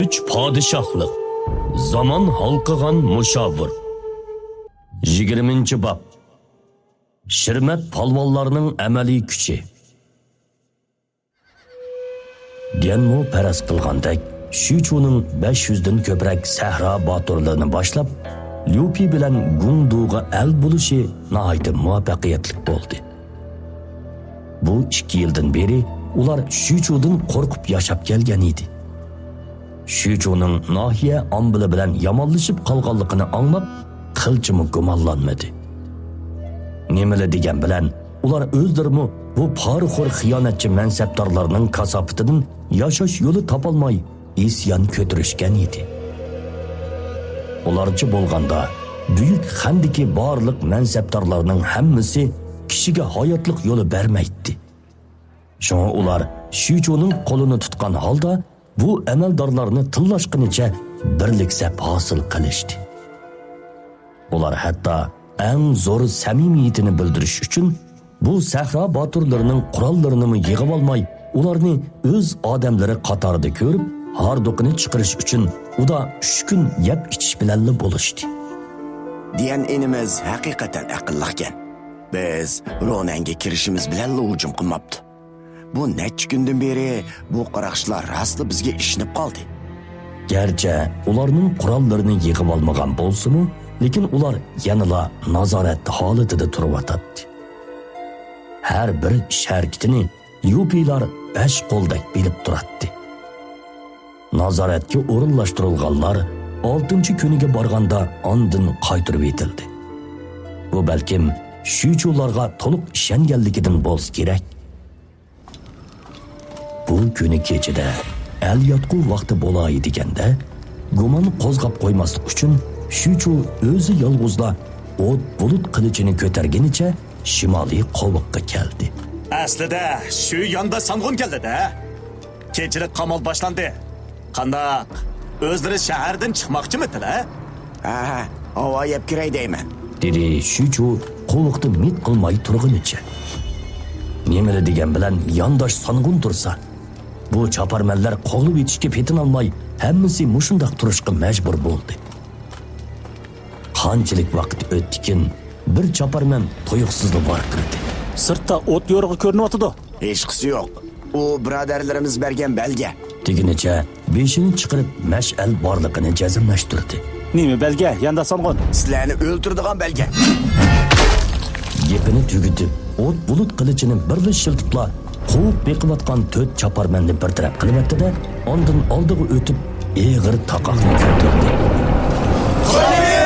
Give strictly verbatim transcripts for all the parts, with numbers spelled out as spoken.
ئۈچ پادىشاھلىق، زامان ھالقىغان مۇشاۋىر. يىگىرمىنچى باب. شىرمەت پالۋانلارنىڭ ئەمەلىي كۈچى. ديەنمۇ پەرەز قىلغاندەك، شۈچۇنىڭ بەش يۈزدىن كۆپرەك سەھرا باتۇرلىرىنى باشلاپ، ليۇپى بىلەن گۇڭدۇغا ئەل بولۇشى ناھايىتى مۇۋەپپەقىيەتلىك بولدى. بۇ ئىككى يىلدىن بېرى ئۇلار شۈچۇدىن قورقۇپ ياشاپ كەلگەن ئىدى. شۈچۇنىڭ ناھىيە ئامبىلى بىلەن يامانلىشىپ قالغانلىقىنى ئاڭلاپ، قىلچىمۇ گۇمانلانمىدى. نېمىلا دېگەن بىلەن، ئۇلار ئۆزلىرىمۇ بۇ پارىخور خىيانەتچى مەنسەپدارلارنىڭ كاساپىتىدىن ياشاش يولى تاپالماي، ئىسيان كۆتۈرۈشكەن ئىدى. ئۇلارچە بولغاندا، بۈيۈك خەندىكى بارلىق مەنسەپدارلارنىڭ ھەممىسى كىشىگە ھاياتلىق يولى بەرمەيتتى. شۇڭا ئۇلار شۈچۇنىڭ قولىنى تۇتقان ھالدا بۇ ئەمەلدارلارنى تىللاشقىنىچە بىرلىك سەپ ھاسىل قىلىشتى. ئۇلار ھەتتا ئەڭ زور سەمىمىيىتىنى بىلدۈرۈش ئۈچۈن بۇ سەھرا باتۇرلىرىنىڭ قوراللىرىنىمۇ يىغىۋالماي، ئۇلارنى ئۆز ئادەملىرى قاتارىدا كۆرۈپ، ھاردۇقىنى چىقىرىش ئۈچۈن ئۇدا ئۈچ كۈن يەپ ئىچىش بىلەنلا بولۇشتى. دىيەن ئىنىمىز ھەقىقەتەن ئەقىللىقكەن. بىز رونەنگە كىرىشىمىز بىلەنلا ھۇجۇم قىلماپتۇ. بۇ نەچچە كۈندىن بېرى بۇ قاراقچىلار راستلا بىزگە ئىشىنىپ قالدى. گەرچە ئۇلارنىڭ قوراللىرىنى يىغىۋالمىغان بولسىمۇ، لېكىن ئۇلار يەنىلا نازارەت ھالىتىدە تۇرۇۋاتاتتى. ھەر بىر ئىش ھەرىكىتىنى يۇپىلار بەش قولدەك بىلىپ تۇراتتى. نازارەتكە ئورۇنلاشتۇرۇلغانلار ئالتىنچى كۈنىگە بارغاندا ئاندىن قايتۇرۇۋېتىلدى. بۇ بەلكىم شۈچۇلارغا تولۇق ئىشەنگەنلىكىدىن بولسا كېرەك. بۇ كۈنى كېچىدە ئەل ياتقۇ ۋاقتى بولاي دېگەندە، گۇمان قوزغاپ قويماسلىق ئۈچۈن شۈچۇ ئۆزى يالغۇزلا ئوت بۇلۇت قىلىچىنى كۆتەرگىنىچە شىمالىي قوۋۇققا كەلدى. ئەسلىدە شۈ ياندا سانغۇن كەلدى-دە. كېچىلىك قامال باشلاندى. قانداق؟ ئۆزلىرى شەھەردىن چىقماقچىمىتىلە؟ ھە، ھاۋا يەپ كىرەي دەيمەن. دېدى شۈچۇ قوۋۇقتا مىت قىلماي تۇرغىنىچە. نېمىلا دېگەن بىلەن يانداش سانغۇن تۇرسا، بۇ چاپارمەنلەر قوغلىۋېتىشكە پېتىنالماي، ھەممىسى مۇشۇنداق تۇرۇشقا مەجبۇر بولدى. قانچىلىك ۋاقىت ئۆتتىكىن، بىر چاپارمەن تۇيۇقسىزلا ۋارقىرىدى. سىرتتا ئوت يورۇقى كۆرۈنۈۋاتىدۇ. ھېچقىسى يوق. ئۇ بۇرادەرلىرىمىز بەرگەن بەلگە. دېگىنىچە بېشىنى چىقىرىپ مەشئەل بارلىقىنى جەزملەشتۈردى. نېمە بەلگە، يانداش سانغۇن؟ سىلەرنى ئۆلتۈرىدىغان بەلگە. گېپىنى تۈگىتىپ، ئوت بۇلۇت قىلىچىنى بىرلا شىلتىپلا، قوۋۇق بېقىۋاتقان تۆت چاپارمەننى بىر تەرەپ قىلىۋەتتى-دە، ئاندىن ئالدىغا ئۆتۈپ، ئېغىر تاقاقنى كۆتۈردى. قاينى!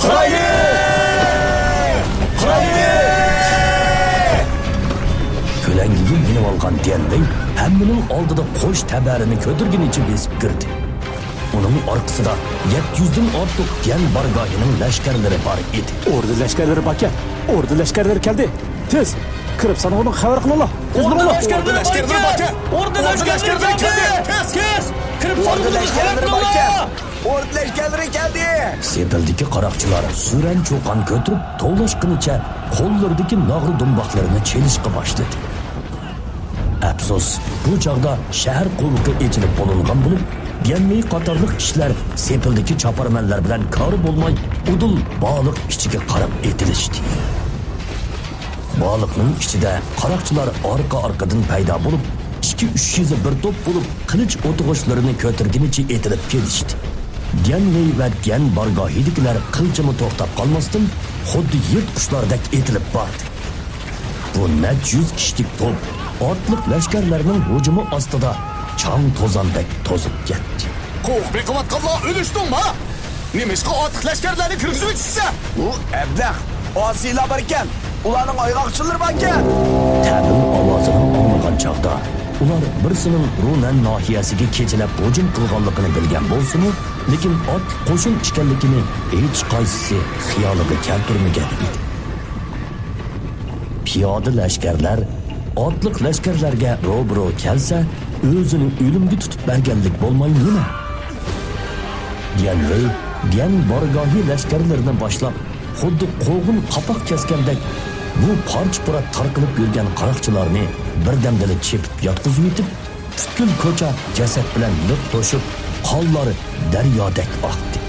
قاينى! قاينى! كۆلەڭگىگە مىنىۋالغان ديەنۋېي ھەممىنىڭ ئالدىدا قوش تەبەرىنى كۆتۈرگىنىچە بېسىپ كىردى. ئۇنىڭ ئارقىسىدا يەتتە يۈزدىن ئارتۇق ديەن بارگاھىنىڭ لەشكەرلىرى بار ئىدى. ئوردۇ لەشكەرلىرى باركەن! ئوردۇ لەشكەرلىرى كەلدى! تېز! كىرىپ سانغۇنغا خەۋەر قىلىڭلار! تېز بولۇڭلار! ئوردۇ لەشكەرلىرى باركەن! ئوردۇ لەشكەرلىرى كەلدى! تېز! كىرىپ سانغۇنغا خەۋەر قىلىڭلار! ئوردۇ لەشكەرلىرى كەلدى! سېپىلدىكى قاراقچىلار سۈرەن چۇقان كۆتۈرۈپ، توۋلاشقىنىچە قوللىرىدىكى ناغرا دۇمباقلىرىنى چېلىشقا باشلىدى. ئەپسۇس، بۇ چاغدا شەھەر قوۋۇقى ئېچىلىپ بولۇنغان بولۇپ، ديەنۋېي قاتارلىق كىشىلەر سېپىلدىكى چاپارمەنلەر بىلەن كارى بولماي، ئۇدۇل بالىق ئىچىگە قاراپ ئېتىلىشتى. بالىقنىڭ ئىچىدە قاراقچىلار ئارقا-ئارقىدىن پەيدا بولۇپ، ئىككى-ئۈچ يېزا بىر توپ بولۇپ، قىلىچ ئوتىغۇچلىرىنى كۆتۈرگىنىچە ئېتىلىپ كېلىشتى. ديەنۋېي ۋە ديەن بارگاھىدىكىلەر قىلچىمۇ توختاپ قالماستىن، خۇددى يىرتقۇچلاردەك ئېتىلىپ باردى. بۇ نەچچە يۈز كىشىلىك توپ ئاتلىق لەشكەرلەرنىڭ ھۇجۇمى ئاستىدا چاڭ-توزاندەك توزۇپ كەتتى. قوۋۇق بېقىۋاتقانلار ئۆلۈشتۈڭما؟ نېمىشقا ئاتلىق لەشكەرلەرنى كىرگۈزۈۋېتىشسە؟ بۇ ئەبلەخ ئاسىيلار باركەن، ئۇلارنىڭ ئايغاقچىلىرى باركەن. تەبىل ئاۋازىنى ئاڭلىغان چاغدا، ئۇلار بىرسىنىڭ رۇنەن ناھىيەسىگە كېچىلەپ ھۇجۇم قىلغانلىقىنى بىلگەن بولسىمۇ، لېكىن ئاتلىق قوشۇن ئىكەنلىكىنى ھېچقايسىسى خىيالىغا كەلتۈرمىگەن ئىدى. پىيادە لەشكەرلەر ئاتلىق لەشكەرلەرگە روبىرو كەلسە، ئۆزىنى ئۆلۈمگە تۇتۇپ بەرگەنلىك بولماي نېمە؟ ديەنۋېي ديەن بارگاھى لەشكەرلىرىنى باشلاپ، خۇددى قوغۇن قاپاق كەسكەندەك، بۇ پارچە-پۇرات تارقىلىپ يۈرگەن قاراقچىلارنى بىردەمدىلا چېپىپ ياتقۇزۇۋېتىپ، پۈتكۈل كوچا جەسەت بىلەن لىق توشۇپ، قانلار دەريادەك ئاقتى.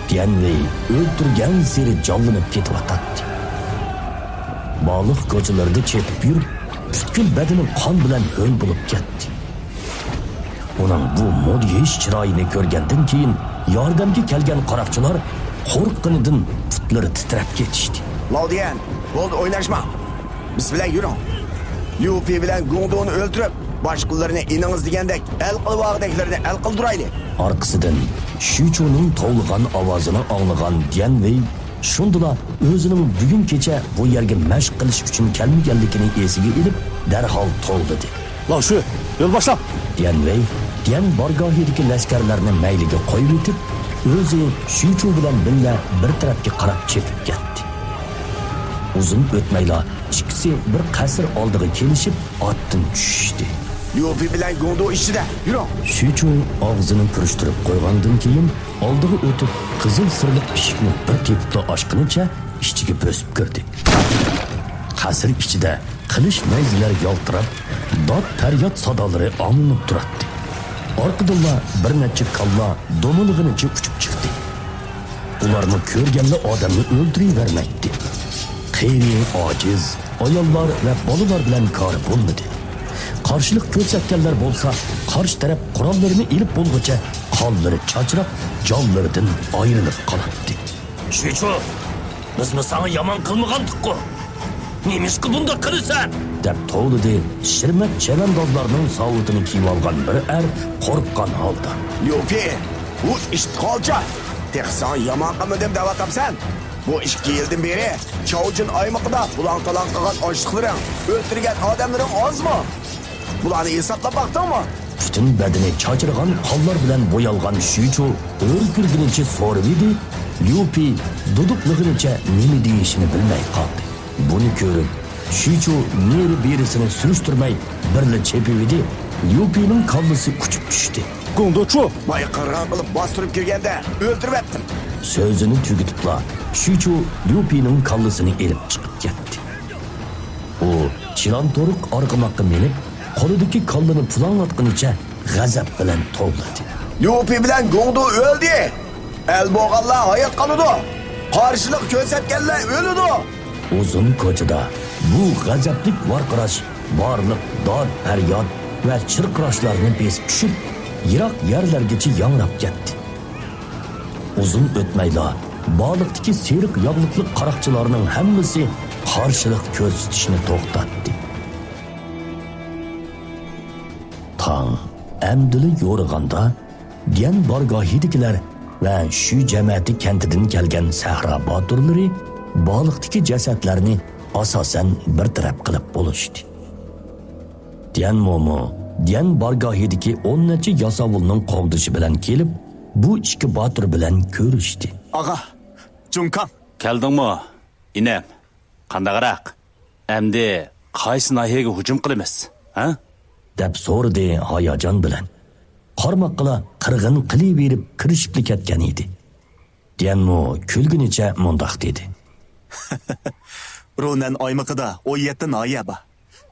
ديەنۋېي ئۆلتۈرگەنسېرى جانلىنىپ كېتىۋاتاتتى. بالىق كوچىلىرىدا چېپىپ يۈرۈپ، پۈتكۈل بەدىنى قان بىلەن ھۆل بولۇپ كەتتى. ئۇنىڭ بۇ مۇدھىش چىرايىنى كۆرگەندىن كېيىن، ياردەمگە كەلگەن قاراقچىلار قورققىنىدىن پۇتلىرى تىترەپ كېتىشتى. لاۋدىيەن، بولدى، ئويناشما. بىز بىلەن يۈرۈڭ. ليۇپى بىلەن گۇڭدۇنى ئۆلتۈرۈپ، باشقىلىرىنى ئېنىڭىز دېگەندەك ئەل قىلىۋالغۇدەكلىرىنى ئەل قىلدۇرايلى. ئارقىسىدىن شۈچۇنىڭ توۋلىغان ئاۋازىنى ئاڭلىغان ديەنۋېي شۇندىلا ئۆزىنىڭ بۈگۈن كېچە بۇ يەرگە مەشىق قىلىش ئۈچۈن كەلمىگەنلىكىنى ئېسىگە ئېلىپ، دەرھال توۋلىدى. لاۋشۈ، يول باشلا! ديەنۋېي ديەن بارگاھىدىكى لەشكەرلەرنى مەيلىگە قويۇۋېتىپ، ئۆزى شۈچۇ بىلەن بىللە بىر تەرەپكە قاراپ چېپىپ كەتتى. ئۇزۇن ئۆتمەيلا ئىككىسى بىر قەسىر ئالدىغا كېلىشىپ، ئاتتىن چۈشۈشتى. ليۇپى بىلەن گۇڭدۇ ئىچىدە، يۈرۈڭ! شۈچۇ ئاغزىنى پۈرۈشتۈرۈپ قويغاندىن كېيىن، ئالدىغا ئۆتۈپ، قىزىل سىرلىق ئىشىكنى بىر تېپىپلا ئاچقىنىچە ئىچىگە بۆسۈپ كىردى. قەسىر ئىچىدە قىلىچ نەيزىلەر يالتىراپ، داد-پەرياد سادالىرى ئاڭلىنىپ تۇراتتى. ئارقىدىنلا بىر نەچچە كاللا دومىلىغىنىچە ئۇچۇپ چىقتى. ئۇلارمۇ كۆرگەنلا ئادەمنى ئۆلتۈرۈۋەرمەيتتى. قېرى، ئاجىز، ئاياللار ۋە بالىلار بىلەن كارى بولمىدى. قارشىلىق كۆرسەتكەنلەر بولسا، قارشى تەرەپ قوراللىرىنى ئېلىپ بولغۇچە قانلىرى چاچراپ، جانلىرىدىن ئايرىلىپ قالاتتى. شۈچۇ، بىزمۇ ساڭا يامان قىلمىغانتۇققۇ؟ نېمىشقا بۇنداق قىلىسەن؟ دەپ توۋلىدى شىرمەت چەۋەندازلارنىڭ ساۋۇتىنى كىيىۋالغان بىر ئەر قورققان ھالدا. ليۇپى، بۇ ئىشتىخالچا! تېخى ساڭا يامان قىلمىدىم دەۋاتامسەن؟ بۇ ئىككى يىلدىن بېرى چاۋجىن ئايمىقىدا بۇلاڭ-تالاڭ قىلغان ئاچلىقلىرىڭ، ئۆلتۈرگەن ئادەملىرىڭ ئازمۇ؟ بۇلارنى ھېسابلاپ باقتىڭمۇ؟ پۈتۈن بەدىنى چاچرىغان قانلار بىلەن بويالغان شۈچۇ ھۆركىرىگىنىچە سورىۋىدى، ليۇپى دۇدۇقلىغىنىچە نېمە دېيىشىنى بىلمەي قالدى. بۇنى كۆرۈپ، شۈچۇ نېرى-بېرىسىنى سۈرۈشتۈرمەي بىرلا چېپىۋىدى، ليۇپىنىڭ كاللىسى ئۇچۇپ چۈشتى. گۇڭدۇچۇ! بايا قىرغىن قىلىپ باستۇرۇپ كىرگەندە ئۆلتۈرۈۋەتتىم. سۆزىنى تۈگىتىپلا، شۈچۇ ليۇپىنىڭ كاللىسىنى ئېلىپ چىقىپ كەتتى. ئۇ چىلان-تورۇق ئارغىماققا مىنىپ، قولىدىكى كاللىنى پۇلاڭلاتقىنىچە غەزەپ بىلەن توۋلىدى. ليۇپى بىلەن گۇڭدۇ ئۆلدى! ئەل بوغانلار ھايات قالىدۇ! قارشىلىق كۆرسەتكەنلەر ئۆلىدۇ! ئۇزۇن كوچىدا بۇ غەزەپلىك ۋارقىراش بارلىق داد-پەرياد ۋە چىرقىراشلارنى بېسىپ چۈشۈپ، يىراق يەرلەرگىچە ياڭراپ كەتتى. ئۇزۇن ئۆتمەيلا، بالىقتىكى سېرىق ياغلىقلىق قاراقچىلارنىڭ ھەممىسى قارشىلىق كۆرسىتىشنى توختاتتى. تاڭ ئەمدىلا يورۇغاندا، ديەن بارگاھىدىكىلەر ۋە شۈ جەمەتى كەنتىدىن كەلگەن سەھرا باتۇرلىرى بالىقتىكى جەسەتلەرنى ئاساسەن بىر تەرەپ قىلىپ بولۇشتى. ديەن مومۇ ديەن بارگاھىدىكى ئون نەچچە ياساۋۇلنىڭ قوغدىشى بىلەن كېلىپ، بۇ ئىككى باتۇر بىلەن كۆرۈشتى. ئاغا، جۇڭكاڭ. كەلدىڭمۇ، ئىنىم؟ قانداقراق؟ ئەمدى قايسى ناھىيەگە ھۇجۇم قىلىمىز، ھە؟ دەپ سورىدى ھاياجان بىلەن. قارىماققىلا قىرغىن قىلىۋېرىپ كىرىشىپلا كەتكەن ئىدى. ديەنمۇ كۈلگىنىچە مۇنداق دېدى. رونەن ئايمىقىدا ئون يەتتە ناھىيە بار.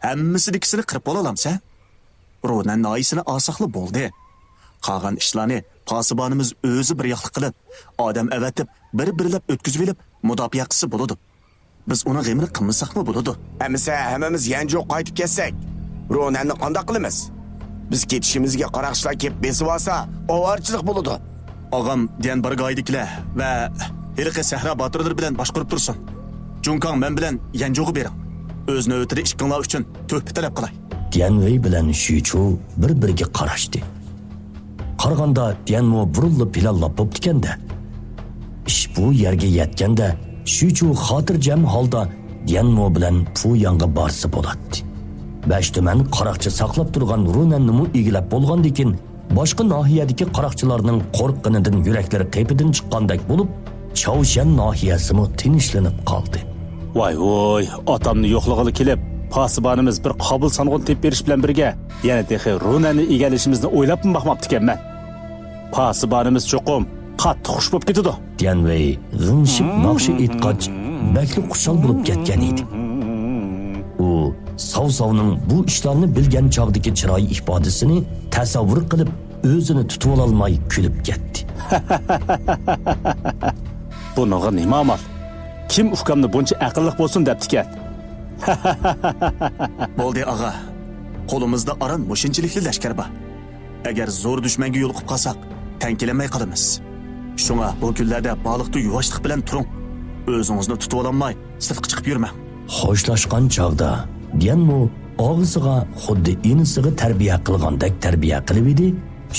ھەممىسىدىكىسىنى قىرىپ بولالامسەن؟ رونەن ناھىيىسىنى ئالساقلا بولدى. قالغان ئىشلارنى پاسىبانىمىز ئۆزى بىر ياقلىق قىلىپ، ئادەم ئەۋەتىپ، بىر-بىرلەپ ئۆتكۈزۈۋېلىپ، مۇداپىئە قىلسا بولىدۇ. بىز ئۇنىڭ غېمىنى قىلمىساقمۇ بولىدۇ. ئەمىسە ھەممىمىز يەنجۇغا قايتىپ كەتسەك، رونەننى قانداق قىلىمىز؟ بىز كېتىشىمىزگە قاراقچىلار كېلىپ بېسىۋالسا، ئاۋارىچىلىك بولىدۇ. ئاغام ديەن بارگاھىدىكىلەر ۋە ھېلىقى سەھرا باتۇرلىرى بىلەن باشقۇرۇپ تۇرسۇن. جۇڭكاڭ مەن بىلەن يەنجۇغا بېرىڭ. ئۆز نۆۋىتىدە ئىككىڭلار ئۈچۈن تۆھپە تەلەپ قىلاي. ديەنۋېي بىلەن شۈچۇ بىر-بىرىگە قاراشتى. قارىغاندا ديەنمۇ بۇرۇنلا پىلانلاپ بوپتىكەن-دە. ئىش بۇ يەرگە يەتكەندە، شۈچۇ خاتىرجەم ھالدا ديەنمۇ بىلەن پۇياڭغا بارسا بولاتتى. بەش تۈمەن قاراقچى ساقلاپ تۇرغان رونەننىمۇ ئىگىلەپ بولغاندىكىن، باشقا ناھىيەدىكى قاراقچىلارنىڭ قورققىنىدىن يۈرەكلىرى قېپىدىن چىققاندەك بولۇپ، چاۋشيەن ناھىيەسىمۇ تىنچلىنىپ قالدى. ۋاي ۋۇي، ئاتامنى يوقلىغىلى كېلىپ، پاسىبانىمىز بىر قابىل سانغۇن تېپىپ بېرىش بىلەن بىرگە، يەنە تېخى رونەننى ئىگىلىشىمىزنى ئويلاپمۇ باقماپتىكەنمەن. پاسىبانىمىز چوقۇم قاتتىق خۇش بولۇپ كېتىدۇ. ديەنۋېي غىڭشىپ ناخشا ئېيتقاچ، بەكلا خۇشال بولۇپ كەتكەن ئىدى. ئۇ ساۋساۋنىڭ بۇ ئىشلارنى بىلگەن چاغدىكى چىراي ئىپادىسىنى تەسەۋۋۇر قىلىپ، ئۆزىنى تۇتۇۋالالماي كۈلۈپ كەتتى. بۇنىڭغا نېمە ئامال؟ كىم ئۇكامنى بۇنچە ئەقىللىق بولسۇن دەپتىكەن؟ بولدى، ئاغا. قولىمىزدا ئاران مۇشۇنچىلىكلا لەشكەر بار. ئەگەر زور دۈشمەنگە يولۇقۇپ قالساق، تەڭ كېلەلمەي قالىمىز. شۇڭا بۇ كۈنلەردە بالىقتا يۇۋاشلىق بىلەن تۇرۇڭ. ئۆزىڭىزنى تۇتۇۋالالماي، سىرتقا چىقىپ يۈرمەڭ. خوشلاشقان چاغدا ديەنمۇ ئاغىسىغا خۇددى ئىنىسىغا تەربىيە قىلغاندەك تەربىيە قىلىۋىدى،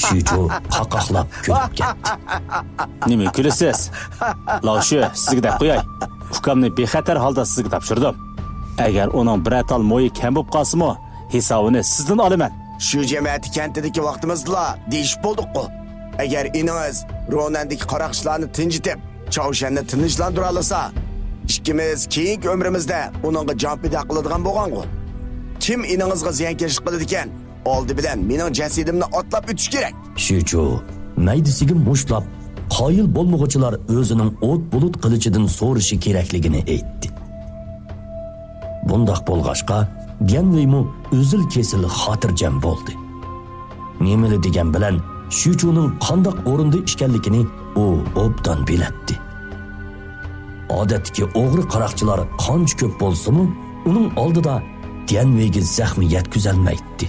شۈچۇ قاقاقلاپ كۈلۈپ كەتتى. نېمە كۈلىسىز؟ لاۋشۈ، سىزگە دەپ قوياي. ئۇكامنى بىخەتەر ھالدا سىزگە تاپشۇردۇم. ئەگەر ئۇنىڭ بىرەر تال مويى كەم بولۇپ قالسىمۇ، ھېسابىنى سىزدىن ئالىمەن. شۇ جەمەتى كەنتىدىكى ۋاقتىمىزدىلا دېيىشىپ بولدۇققۇ. ئەگەر ئىنىڭىز رونەندىكى قاراقچىلارنى تىنجىتىپ، چاۋشيەننى تىنچلاندۇرالىسا، ئىككىمىز كېيىنكى ئۆمرىمىزدە ئۇنىڭغا جان پىدا قىلىدىغان بولغانغۇ. كىم ئىنىڭىزغا زىيانكەشلىك قىلىدىكەن، ئالدى بىلەن مېنىڭ جەسىتىمنى ئاتلاپ ئۆتۈش كېرەك. شۈچۇ مەيدىسىگە مۇشتلاپ، قايىل بولمىغۇچىلار ئۆزىنىڭ ئوت بۇلۇت قىلىچىدىن سورىشى كېرەكلىكىنى ئېيتتى. بۇنداق بولغاچقا، ديەنۋېيمۇ ئۈزۈل-كېسىل خاتىرجەم بولدى. نېمىلا دېگەن بىلەن شۈچۇنىڭ قانداق ئورۇندا ئىكەنلىكىنى ئۇ ئوبدان بىلەتتى. ئادەتتىكى ئوغرى قاراقچىلار قانچە كۆپ بولسىمۇ، ئۇنىڭ ئالدىدا ديەنۋېيگە زەخمى يەتكۈزەلمەيتتى.